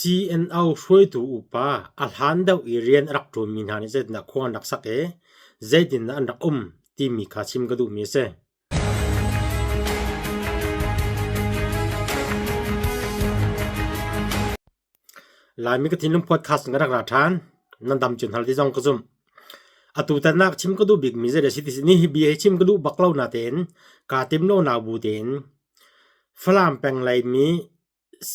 CNO hruaitu upa a hlan deuh i rian a rak ṭuanmi hna nih zeitindah khua an rak sak i zeitindah an rak um timi kha chim ka duhmi a si. Laimi ka thinlung podcast in ka rak ra ṭhan. Nan dam cun hal ti zong ka zumh. Atu tan ah chim ka duh bikmi zei a si ti si ni hi bia hi chim ka duh bak lo natein kaa tim lo nau bu tein Falam peng lei mi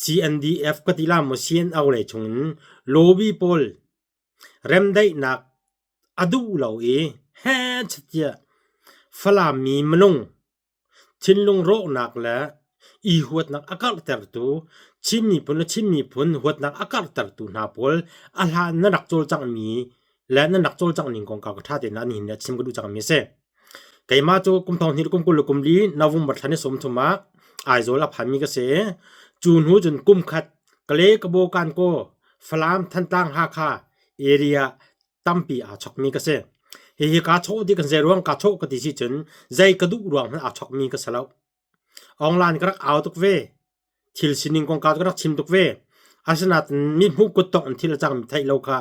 CNDF ka ti la maw CNO lei chungin lobby pawl remdaihnak a duh lo i heh tiah Falam mi minung thinlung rawhnak le i huatnak a karhtertu Chin miphun le Chin miphun huatnak a karhtertu hna pawl a hlan nan rak cawlcanghmi le nan rak cawlcangh ning kongkau ka ṭha tein an hin le chim ka duh cangmi a si. Keimah cu kum thong hnih le kum 20 le kum li November thla ni 30 ah Aizawl a phanmi ka si i cu hnu cun kum khat Kale Kabo Kankaw Falam Thantlang Hakha area tampi aa chokmi ka si. Hihi kaa chawh ti kan zei ruang kaa chawh ka ti si cun zei ka duh ruang hmanh aa chokmi ka si lo. Online ka rak au tuk ve. Thil sining kongkau ka rak chim tuk ve. Asinain mi hmuh kuttong in thil a cangmi theih lo kha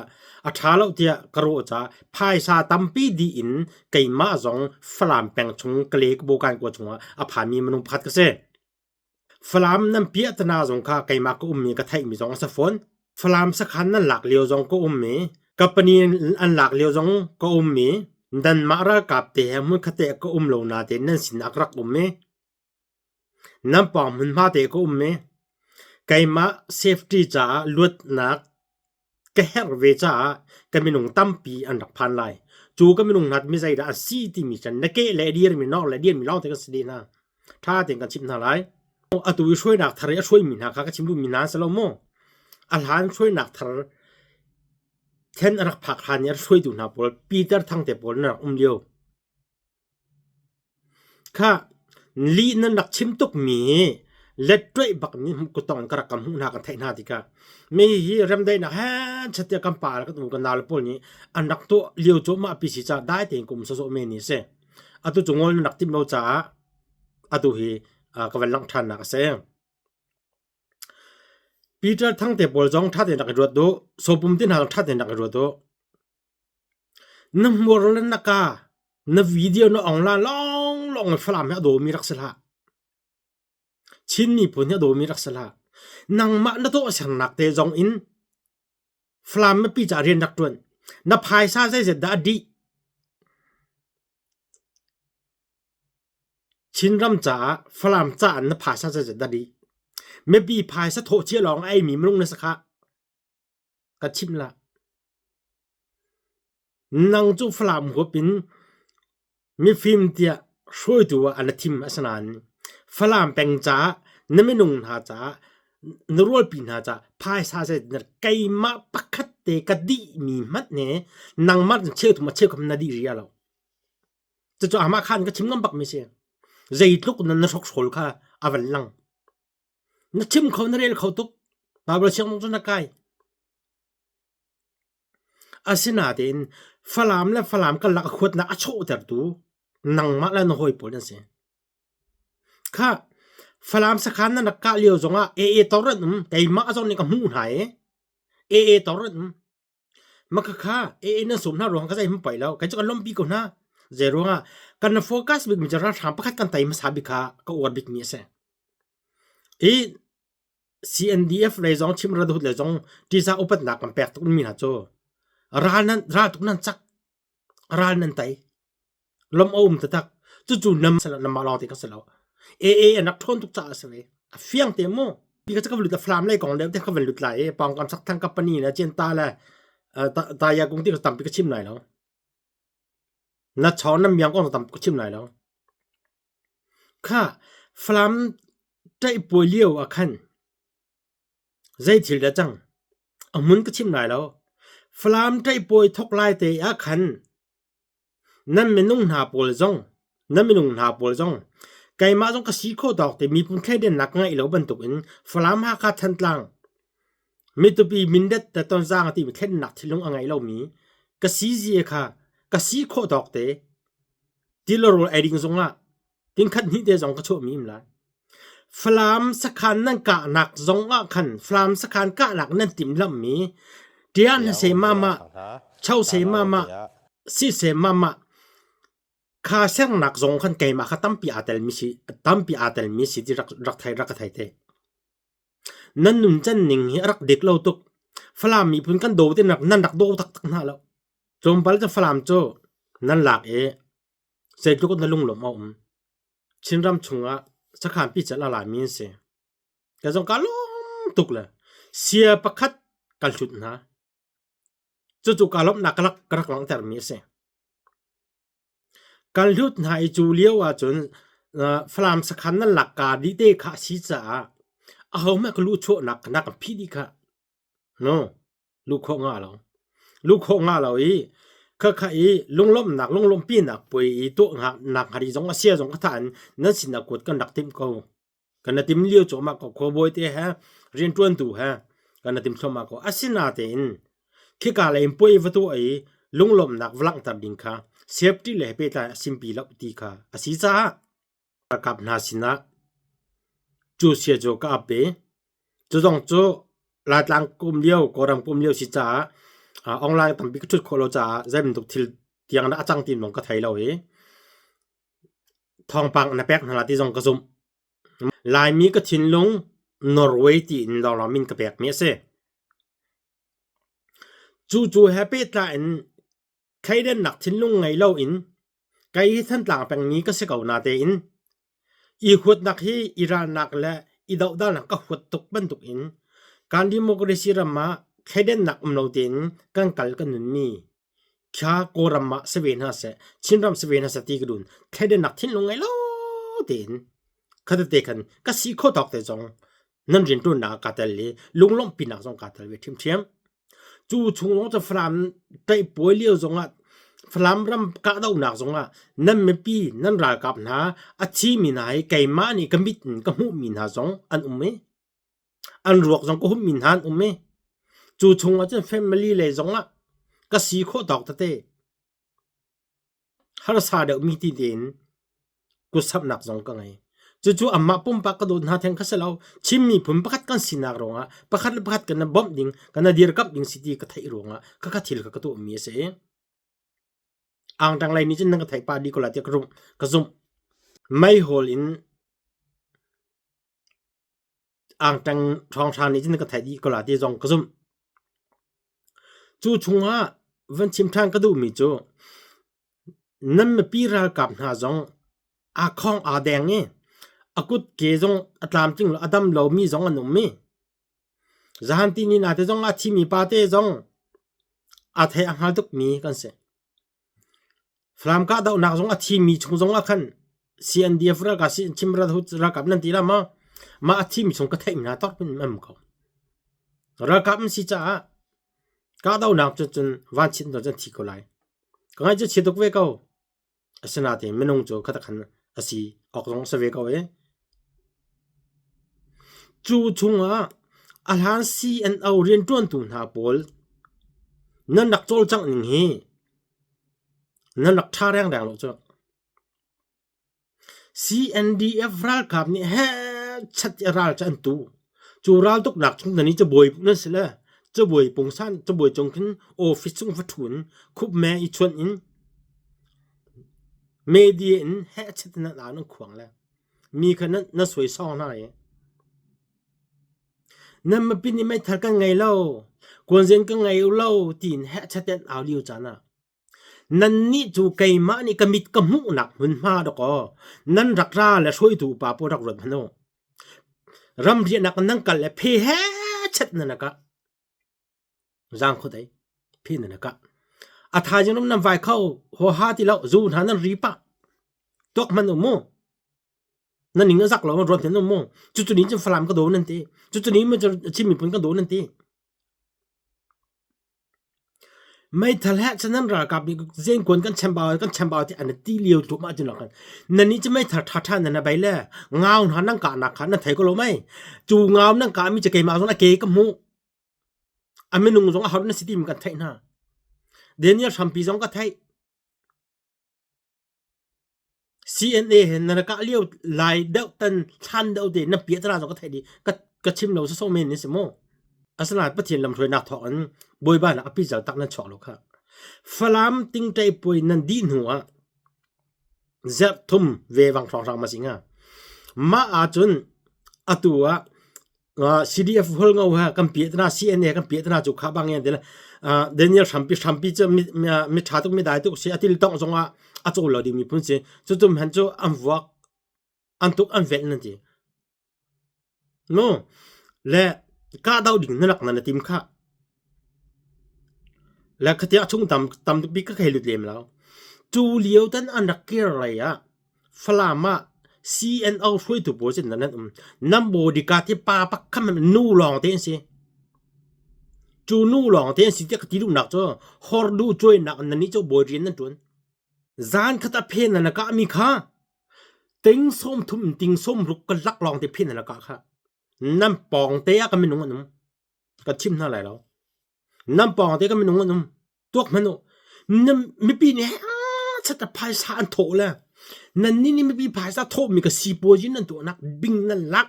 a ṭha lo tiah ka ruah caah phaisa tampi dih in keimah zong Falam peng chung Kale Kabokan khua chungah a phanmi minung pakhat ka si. Falam nan piahtana zong kha keimah ka ummi ka theihmi zong a si fawn. Falam sakhan nan lak lio zong ka um i company an lak lio zong ka um i nanmah ralkap te he hmunkhat te ka um lo natein nan sinah ka rak um i nan pawng hmunhma te ka um i keimah safety caah luatnak ka herh ve caah ka minung tampi an rak phan lai. Cu ka minung hna mi zeidah an si timi can na ke le dirmi nor le dirmi lawng te kan si dih hna. Ṭha tein kan chimh hna lai. Atu i hruainak thar i a hruaimi hna kha ka chim duhmi hna an si lo maw? A hlan hruainak thar then a rak phak hlan i a hruaitu hna pawl Peter Thang te pawl nan rak um lio. Khah, lih nan rak chim tukmi hi letṭuaih bak mi kutong in ka rak kan hmuh hna kan theih hna tikah mi hi remdaihnak he chiat kan pa le kan u kan nau le pawl nih an rak tuah lio cuahmah pi si caah dai tein ka um sawsawh men ni a si. Atu cu ngol nan rak timh lo caah atu hi ka van langh ṭhannak a si. Peter Thang te pawl zong ṭha tein rak i ruat u. Sopum te hna zong ṭha tein rak i ruat u. Na hmur le na ka, na video na ong la lawnglawng in Falam hi a dawmi rak si hlah. Chin miphun hi a dawmi rak si hlah. Nangmah na tuahsernak te zong in Falam mipi caah rian rak ṭuan. Na phaisa zeizat dah a dih? Chinram caah Falam caah na phaisa zeizat dah dih? Mipi phaisa thawh cia lawng a eimi minung na si khah. Ka chimh lah. Nang cu Falam huap in mifim tiah hruaitu ah an thim asinain Falam peng caah na minung hna caah na rualpi hna caah phaisa zei keimah pakhat te ka dihmi hmanh nih nangmah cheuthum a cheukham na dih ria lo. Cucu amah khan ka chim ngam bak mi si. Zeitluk na na hrokhrawl kha a van lang. Na chim kho na rel kho tuk. Bible sianginn cu na kai. Asinain Falam le Falam karlak a huatnak a chawhtertu nangmah le na hawi pawl nan si. Kha Falam sakhan nan rak kah lio zongah AA tor an um. Keimah zong nih ka hmuh hna i AA tor an um. Makhakha AA nan sawm hna ruang ka zei hmu pai lo. Kei cu kan lawmhpi ko hna. Zei ruangah kan focus bikmi cu ralhrang pakhat kan tei hmasa bik kha ka uar bikmi a si. I CNDF lei zong Chim Radhut lei zong ṭihzah upatnak kan pek tuk mi hna cu ral nan ral tuk nan cak ral nan tei lawmh a um taktak cucu nam namah lawng te ka si lo AA an rak ṭhawn tuk caah a si ve a fiang te mu ti ka ka lut a Falam lei kong deuh te ka van lut lai i pawngkam sakthang company le Cianta le Taya kung ti ka tampi ka chim lai lo na chawng na miang kong tam ka chim lai lo Kha Falam ṭaihpuai lio ah khan zei thil dah cang? A hmun ka chim lai lo. Falam ṭaihpuai thawk lai te ah khan nan minung hna pawl zong nan minung hna pawl zong keimah zong ka si khawh tawk te miphun thleidannak ka ngeih lo bantukin Falam Hakha Thantlang mitupi Mindat te Tonzang timi thlennak thinlung a ngei lomi ka si zia kha ka si khawh tawk te Ti le rawl ei ding zongah tingkhat hnih te zong ka chuahmi um lai. Falam sakhan nan kahnak zong ah khan Falam sakhan kahnak nan timhlamhmi tiah na Tiah se um ve mama, ah thang hna. cho se Tlangnau mama, te ah si se mama, kha sernak zong khan keimah kha tampi aa telmi si tampi aa telmi si ti rak rak thei rak ka thei te. Nan nuncan ning hi a rak dik lo tuk. Falam miphun kan do te nak nan rak do taktak hna lo. Tlawmpal cu Falam cu nan lak i zeitluk na lunglawmh a um. Chinram chungah sakhan pical a laimi an si. Ka zong ka lawm tuk le sia pakhat kan hlut hna. Cucu ka lawmhnak ka rak, ka rak langhtermi a si. Kan hlut hna i cu lio ahcun uh, Falam sakhan nan lak ka dih te kha a si caah ahohmanh ka luhchuahnak na kan phih dih kha. No. Luh khawh nga lo. Luh khawh nga lo i khakha i lunglawmhnak lunglawmhpinak puai i tuah nak hnga zong a sia zong ka tha in nan sinah kuat kan rak timh ko. Kan na tim lio cuahmah ko khuabawi te he rianṭuantu he kan na tim thluahmah ko. Asinatein khika lei in puai va tuah i lunglawmhnak va langhter ding kha safety le pehtlai a simpi lo ti kha a si caah ralkap hna sinah cu sia cu ka ap i cu zong cu Laitlang kum lio Kawlram kum lio si caah online tampi ka ṭhut khawh lo caah zei bantuk thil tiang dah a cang ti zong ka thei lo i thawngpang na pek hna la ti zong ka zumh. Laimi ka thinlung Norway tiin lawnglawng min ka pekmi a si. Cu cu he pehtlai in Thleidannak thinlung ngei loin kei hi Thantlang pengmi ka si ko natein i huatnak hi i ralnak le i dohdalnak ka huat tuk bantukin kan democracy ram ah thleidannak um lo tein kan kal kan nunmi kha Kawlram ah si ve hna seh, Chinram si ve hna seh ti ka dun. Thleidannak thinlung ngei lo tein khatete khan ka si khawh tawk te zong nan rianṭuannak ah kaa tel i lunglawmhpinak zong kaa tel ve ṭhiamṭhiam. Cu chung zong cu Falam ṭaihpuai lio zongah Falam ram kahdohnak zongah nan mipi nan ralkap hna a thimi hna hi keimah nih ka mit in ka hmuhmi hna zong an um i an ruak zong ka hummi hna an um i cu chungah cun family lei zongah ka si khawh tawk tete Harsa deuhmi ti tein kutsamhnak zong ka ngei. Cucu amah pumpak ka dawt hna theng kha si lo. Chin miphun pakhat kan sinak ruangah pakhat le pakhat kan i bawmh ding, kan i dirkamh ding si ti ka theih ruangah khakha thil kha ka tuahmi a si. Angtang lei nih cun nan ka theih pah dih ko lai tiah ka rumh, ka zumh. Meihol in Angtang ṭhawnghrang nih cun ka theih dih ko la ti zong ka zumh. Cu chungah van chim ṭhan ka duhmi cu nan mipi ralkap hna zong aa khong aa deng i a kutke zong a tlamtling lo a dam lomi zong an um i zahan tini na te zong a thimi pa te zong aa thei a hngal tukmi kan si. Falam kahdohnak zong a thimi chung zong ah khan CNDF ralkap Chin ralkap nan ti la maw? Mah a thimi chung ka theihmi hna tawk in an um ko. Ralkap an si caah kahdohnak cu cun vanchinh cun an thi ko lai. Ka ngaih cu chia tuk ve ko. Asinain minung cu khatak khan a si awk zong a si ve ko i cu chungah a hlan CNO rianṭuantu hna pawl nan rak cawlcangh ning hi nan rak ṭha rengreng lo cu. CNDF ralkap nih hehchat i ral cu an tu. Cu raltuknak chung nan i cabuai nan si le cabuai pungsan cabuai cung khin office chung va ṭhu in khupme i chuanh in media in hehchat in nan au nan khuang le mi kha nan na suaisawng hna i nan mipi nih meithal kan ngei lo kuanzen kan ngei lo tiin hehchat in au lio caan ah Nannih cu keimah nih ka mit ka hmuhnak hmunhma dawkaw nan rak ra le hruaitu upa pawl rak ruat hmanh u. Ramriahnak in nan kal le phe he chet nan a kah. Zaang khuadei phe nan a kah. A thaizing ram nan vai kho huaha ti lo zu hna nan ri pah. Tuak hmanh u mu. Nan ning a zak lo ruat hmanh u mu. Cucu ni cun Falam ka daw nan ti. Cucu ni Chin miphun ka daw nan ti. Meithal he cun nan ralkap nih zengkuan kan chambau kan chambau ti an ti lio thluahmah cun khan nannih cu meithal ṭhaṭha nan bei le ngau hna nan kahnak kha nan thei ko lo mei cu ngau nan kahmi cu keimah zong a ke ka hmuh a minung zong a har na si timi kan theih hna Daniel hrampi zong ka theih. CNA he nan kah lio lai deuh tan thlan deuh te na piah tara zong ka theih dih ka ka chim lo so men ni si mu. Asinain Pathian lamhruainak thawk in Bawipa nak a pizal tak nan chuak lo kha. Falam tingṭei puai nan dih hnu ah zerh thum ve wang hrawnghrang ma si hnga. Mah ahcun atu ah CDF hol ngo ha kan piah tana CNA kan piah tana cu kha bang yan dela Daniel hrampi hrampi cu mi tha tuk mi dai tuk si atil tong zong ah a cawl lo ding mi phun si cu tum han cu an vuak an tuk an velh nan ti no le ka do ding na lak na na tim kha Le khatia a chung tam tam bik ka khei lut lem lo. Cu lio tan an rak kir lei ah Falam ah CNO hruaitu pawl cun nan um. Nan bodyguard hi pa pakhat nu lawng te an si. Cu nu lawng te an si tiah ka ti duhnak cu hordu cuainak nan nih cu bawi rian nan ṭuan. Zan khat a phen nan kah mi kha ting sawm thum ting sawm ruk ka lak lawng te phen nan kah kha. Nan pawng te ah ka minung an um. Ka chim hna lai lo. Nan pawng te ka minung an um. Tuak hmanh u. Nan mipi nih chat a phaisa an thawh le nan nih nih mipi phaisa thawh mi ka sipuazi nan tuahnak bing nan lak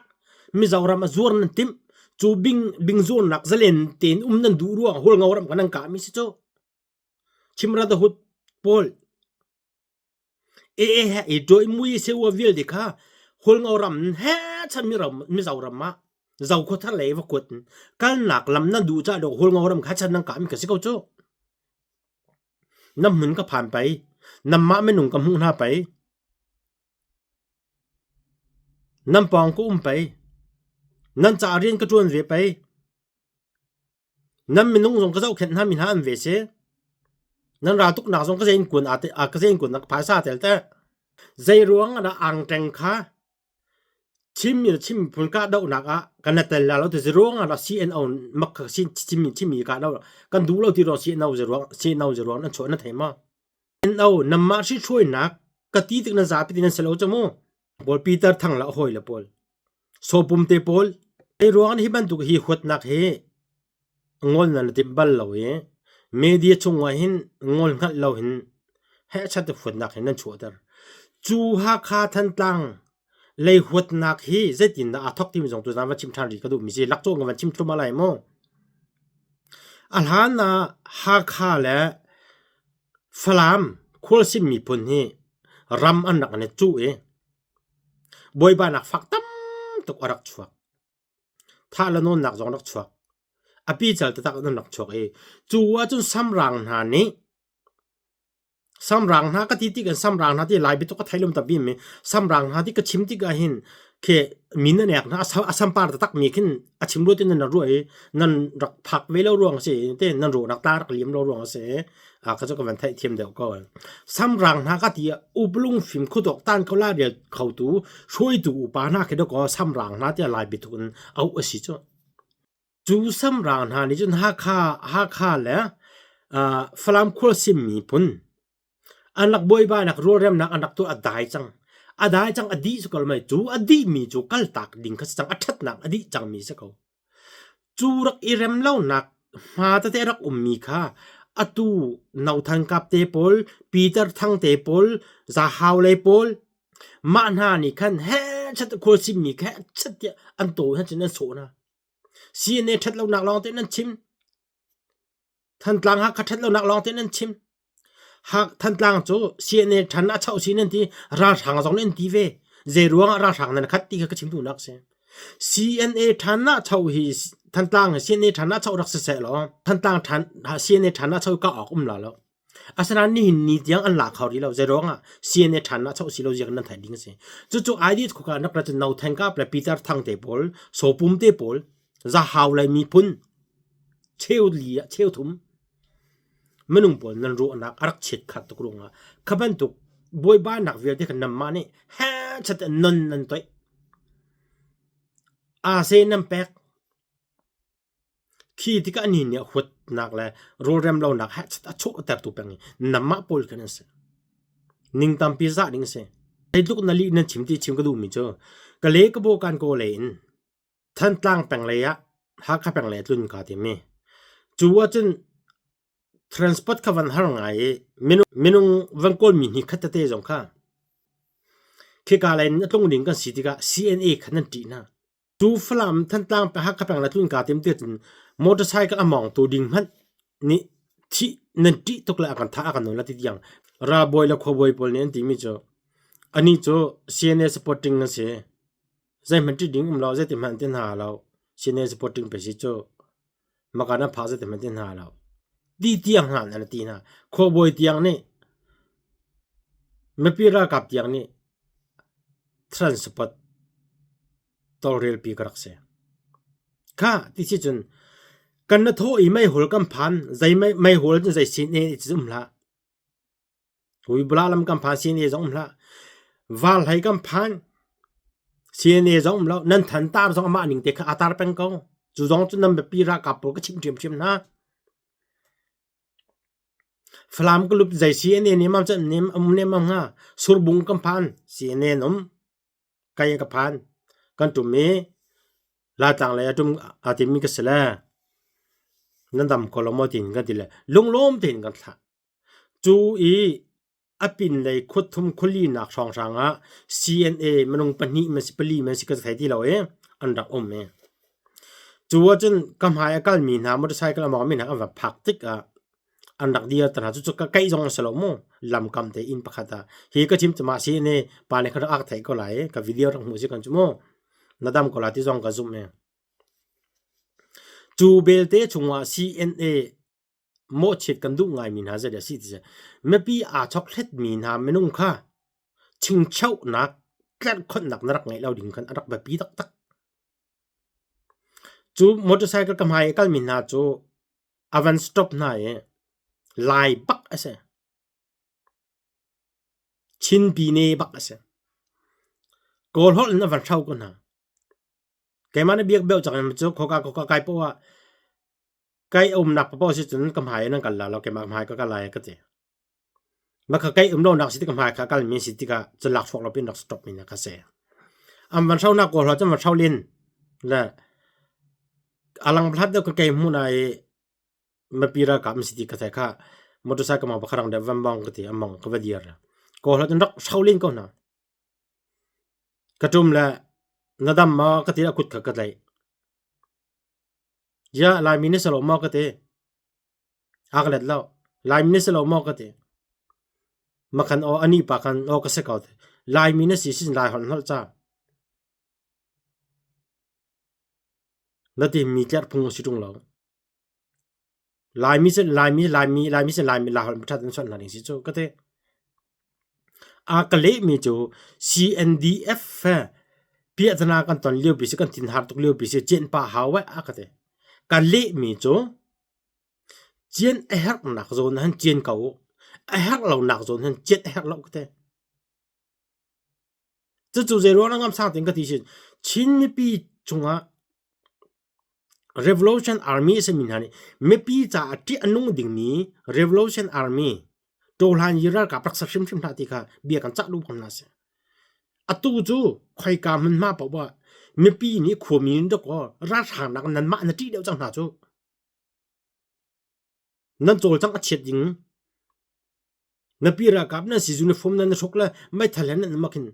Mizoram a zuar nan timh cu bing bing zuarnak zalen tein um nan duh ruang hualngo ram kan nan kah mi si cu chimra da hut pawl Ee he i tuai mui seua vialte kha Hualngo ram he chan mi ram Mizoram ah Zokhua thar lei va kuat in kalnak lam nan duh cah dawh Hualngo ram kha chan nan kah mi ka si ko cu. Nam hmun ka phan pei namah minung ka hmuh hna pei nan pawng ka um pei nan ca rian ka ṭuan ve pei Nan minung zong ka zohkhenh hna mi hna an ve si. Nan raltuknak zong ka zein kun a ka zein kun nak phaisa tel te. Zei ruang ah dah angṭeng kha Chin mi le Chin miphun kahdohnak ah kan la tel la lo ti ruang ah dah CNO mak kha Chin mi Chin mi kahdoh kan duh lo ti ruang CNO ruang CNO ruang nan chuah na thei maw? CNO namah hrihhruainak ka ti tik nan zapi ti nan si lo cu mu. Pawl Peter Thang la hawi le pawl. Sawpum te pawl ei ruang hi bantuk hi huatnak hi ngol nan timh bal lo i media chungah hin ngol hngalh lo hin hehchat huatnak hin nan chuahter. Cu Hakha Thantlang lei huatnak hi zeitindah aa thawk timi zong tuzaan van chim ṭhan rih ka duhmi si lakcawh ka van chim thluahmah lai mu. A hlan ah Hakha le Falam khualsim miphun hi ram an rak an i cuh i Bawibanak fak tam tuk a rak chuak. Thah le nawnnak zong rak chuak. A pical taktak in an rak chuak i cu ahcun samrang hna nih samrang hna ka ti tik in samrang hna ti Lai biatuk ka thei lom tampi mi samrang hna ti ka chim tik ah hin khi min an ek hna a sampar taktak mi khin a chim ruat in nan rak ruah i nan rak phak ve lo ruang a si te nan ruahnak ta rak liam lo ruang a si a ka cu ka van theih thiam deuh ko. Samrang hna ka ti ah uplung fim khuadawk tan ko la rel khotu hruaitu upa hna khi dawkaw samrang hna tiah Lai biatuk in auh a si cu. Cu samrang hna nih cun Hakha Hakha le uh, Falam khualsim miphun an rak buaibainak rualremnak an rak tuah a dai cang. A dai cang a dih cu ko mai cu a dihmi cu kaltak ding kha si cang a ṭhatnak a dih cangmi si ko. Cu rak i rem lonak hma tete a rak ummi kha atu Nothan Kap te pawl, Peter Thang te pawl, Zahau lei pawl, mah hna nih khan hehchat khualsimmi kha hehchat tiah an taw hna cun an sawh hna. CNA ṭhat lonak lawng te nan chim. Thantlang Hakha ṭhat lonak lawng te nan chim. Hak Thantlang cu CNA ṭhan a choh si nan ti, ralhrang zong nih an ti ve. Zei ruang ah ralhrang nan khat ti kha ka chim duhnak si. CNA ṭhan ah cho hi Thantlang hi CNA ṭhan ah cho rak si seh law Thantlang ṭhan CNA ṭhan ah cho ka awk um la lo. Asinain nihin ni tiang an la kho rih lo. Zei ruang ah CNA ṭhan ah cho si lo ziak nan theih ding a si. Cucu ID khuka nak ra cun No Thank Up le Peter Thang te pawl, Sopum te pawl, Zahau le miphun cheu li ah cheu thum minung pawl nan ruahnak a rak chiat khat tuk ruangah kha bantuk buaibainak vialte kha nanmah nih hechat in non nan toih. Aa nan pek. Khi tikah ni nih huatnak le rawlrem lonak hechat a chuahtertu peng i nanmah pawl khan an si. Ning tampi zah ding a si. Zeitluk na lih nan chim ti chim ka duhmi cu Kale Kabaw kan kaw lei in Thantlang peng lei ah Hakha peng lei ah tlun kaa tim i cu ahcun transport kha van har ngai i minung, minung van kawlmi hni khat tete zong kha. Khika lei in a tlung ding kan si tikah CNA kha nan ṭih hna. Tu Falam Thantlang Hakha peng le tlun kaa tim ti cun motorcycle a mawngtu ding hmanh nih thih nan ṭih tuk le a kan thah a kan nawl la ti tiang ralbawi le khuabawi pawl nih an timi cu anih cu CNA supporting an si. Zeihmanh ṭih ding um lo, zeiti hmanh an ti hna lo. CNA supporting pe si cu makan an phak zeiti hmanh ti hna lo. Ti tiang hna an ti hna. Khuabawi tiang nih mipi ralkap tiang nih transport tawlrelpi ka rak si. Kha ti si cun kan na thaw i meihol kan phan zei meihol cun zei sin e ti um hlah. Huibula lam kan phan CNA zong um hlah. Val hlei kan phan CNA zong um lo. Nan than tar zong amah ning te kha a tar peng ko. Cu zong cu nan biapi ralkap pawl ka chimh ṭhiamṭhiam hna. Falam ka lup zei CNA nih mam chan nem um nem mam hnga. Surbung kan phan CNA um. Kai ka phan. Kan tum i Laitlang lei a tum aa timmi ka si le nan dam ko lo maw tiin kan ti le lunglawm tein kan thlah. Cu i a pinlei khuathum khualinak hrawnghrang ah CNA minung pahnih man si pali man si ka thei ti lo i an rak um i cu ahcun ka hmai a kalmi hna motorcycle a mawngmi hna an va phak tik ah an rak dir te hna cucu ka keih zong a si lo mu lamkam te inn pakhat ah hi ka chim cu mah CNA pa nih kha rak theih ko lai i ka video rak hmuh si kan cu mu na dam ko lai ti zong ka zumh i cu belte chungah CNA mawhchiat kan duh ngaimi hna zei dah a si ti mipi aa chokhlitmi hna minung kha chingchohnak tlerhkhonhnak na rak ngeih lo ding khan a rak biapi taktak. Cu motorcycle ka hmai i kalmi hna cu a van stop hna i lai bak a si. Chin pine bak a si. Kawl holh in a van hro ko hna. Keimah nih biak beuh cang in cu khoka khoka kai poah ah kai umnak paoh si cun ka hmai in an kal la lo keimah hmai ka kal lai ka ti. Mah kha kai um lonak si tik hmai kha kal mi si tikah cu lak chuak lo pin rak stop mi na ka si. An van hro nak kawl cun van hro lin le alang hlat deuh ka kei hmun ah i mipi ralkap an si ti ka thei kha motorcycle mang pakhat rang deuh van bong ka ti among ka va dir. Kawl cun rak hro len ko hna. Ka ṭum le na dam maw ka ti a kut kha ka tlaih. Ziah Laimi na si lo maw ka ti. A ka let lo. Laimi na si lo maw ka ti. Makhan aw anih pa khan aw ka si ko ti. Laimi na si sin Lai holh hngalh ca. Na ti mi tlerh phung a si ṭung lo. Laimi cu Laimi Laimi Laimi cu Laimi Laiholh ṭhat in chawnh hna ding si cu ka ti. A ka lehmi cu CNDF he piahtana kan ton liopi si kan thinhar tuk liopi si cian pah hau eh a ka ti. Ka lehmi cu cian a herhnak zawn han cian ko u. A herh lonak zawn han cian a herh lo ka ti. Cucu zei ruang ah ngamsang tein ka ti si Chin mipi cungah Revolution Army a simi hna nih mipi caah ṭih a nung dingmi Revolution Army ṭawhlan yi ralkap rak ser hrimhrim hlah ti kha bia kan cah duh ko hna sih. Atu cu khoika hmunhma paoh ah mipi nih khuami in dawkaw ralhrang nak nanmah na ṭih deuh cang hna cu. Nan cawlcangh a chiat ding na pi ralkap nan si uniform nan hruk le meithal he nan mak hin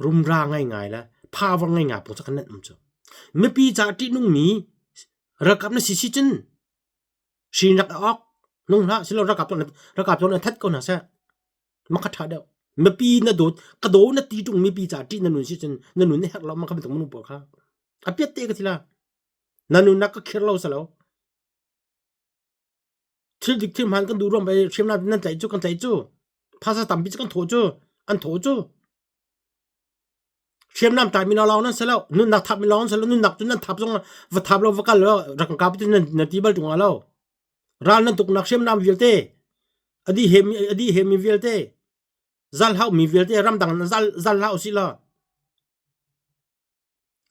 rumra ngaingai le power ngaingai pung cu kan nan um cu. Mipi ca ṭihnungmi ralkap na si si cun hri rak awk nung hlah silo ralkap ralkap zong nan that ko hna seh. Makha ṭha deuh. Mipi na dawt ka daw na ti ṭung mipi ca ṭih na nun si cun na nun na herh lo makha bantuk minung pawl kha. A piat te ka ti la. Na nunnak ka khir lo salo. Thil dik thil hmaan kan duh ruang pei hriamnam nan tlaih cu kan tlaih cu. Phaisa tampi cu kan thawh cu an thawh cu. Hriamnam tlai mi lawng nan si lo. Nunnak thap mi lawng si lo. Nunnak cu nan thap zong va thap lo va kal lo rak kan kap ti nan na ti bal ṭung lo. Ral nan tuknak hriamnam vialte adi he mi adi he mi vialte zal hau mi vialte ramdang zal zal hau si lo.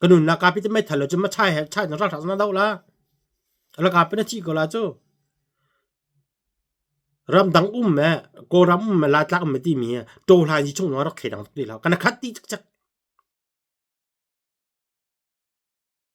Ka nunnak kaa pi te meithal lo cu ma chai he chai na ralhrang na doh la. La kaa pi na thi ko la cu. Ramdang um me Kawlram um me Laitlak um me timi hi ṭawhlan hi chung rak thei dang tuk ti lo. Kana khat ti cak cak.